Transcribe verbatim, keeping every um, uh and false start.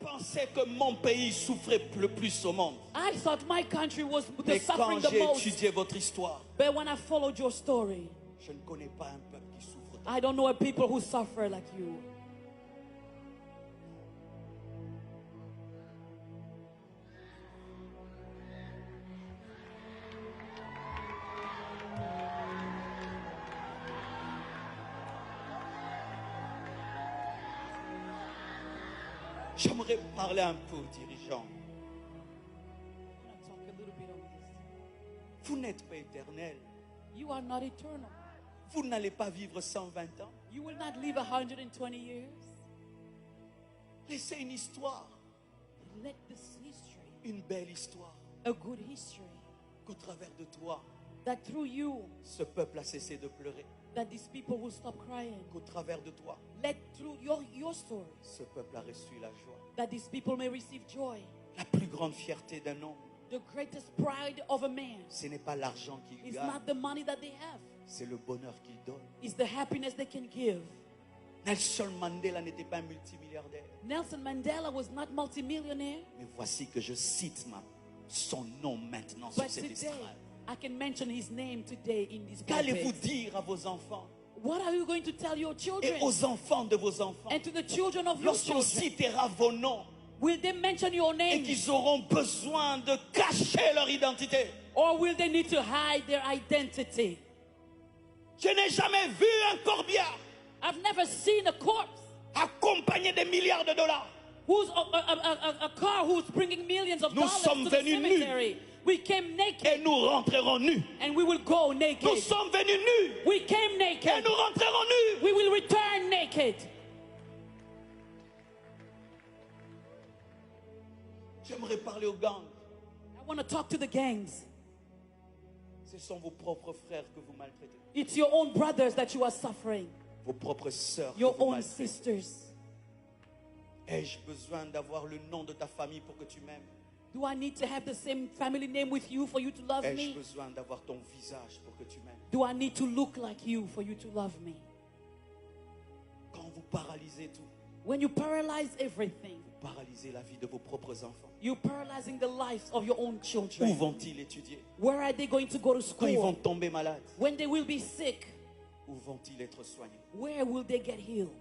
Pensais que mon pays souffrait le plus au monde. I thought my country was the Mais quand suffering the j'ai most. Étudié votre histoire, But when I followed your story, je ne connais pas un peuple qui souffre. I don't know a people who suffer like you. J'aimerais parler un peu aux dirigeants. I want to talk a little bit on this. Vous n'êtes pas éternel. You are not eternal. Vous n'allez pas vivre cent vingt ans. You will not live a hundred and twenty years. Laissez une histoire, Let this history, une belle histoire, a good history, qu'au travers de toi, that through you, ce peuple a cessé de pleurer. that these people will stop crying. Qu'au travers de toi, Let through your, your story, ce peuple a reçu la joie. That these people may receive joy. La plus grande fierté d'un homme, The greatest pride of a man ce n'est pas l'argent qu'il is gagne, not the money that they have. C'est le bonheur qu'il donne. It's the happiness they can give. Nelson Mandela n'était pas un multimilliardaire. Nelson Mandela was not multimillionaire, Mais voici que je cite ma, son nom maintenant sur but cette today estrade. I can mention his name today in this Qu'allez-vous pulpit. Dire à vos enfants What are you going to tell your et children aux enfants de vos enfants and to the children of your lorsqu'on children? Citera vos noms Will they mention your et name, qu'ils auront besoin de cacher leur identité? Or will they need to hide their identity? Je n'ai jamais vu un corbillard I've never seen a corpse accompagné des milliards de dollars. who's a, a, a, a, a car who's bringing millions of Nous dollars sommes to the venus nus. Cemetery. We came Et naked nous rentrerons nus. And we will go Nous naked. Sommes venus nus. We came Et naked. Nous rentrerons nus. We will return naked. J'aimerais parler aux gangs. I want to talk to the gangs. Ce sont vos propres frères que vous maltraitez. It's your own brothers that you are suffering, Vos propres sœurs que your vous own maltraitez. Sisters. Ai-je besoin d'avoir le nom de ta famille pour que tu m'aimes? Do I need to have the same family name with you for you to love Ai-je me? Besoin d'avoir ton visage pour que tu m'aimes? Do I need to look like you for you to love me? Quand vous paralysez tout, When you paralyze everything, vous paralysez la vie de vos propres enfants. You're paralyzing the lives of your own Où children. Vont-ils étudier? Where are they going to go to Quand ils vont school? Tomber malades, When they will be sick, où vont-ils être soignés? Where will they get healed?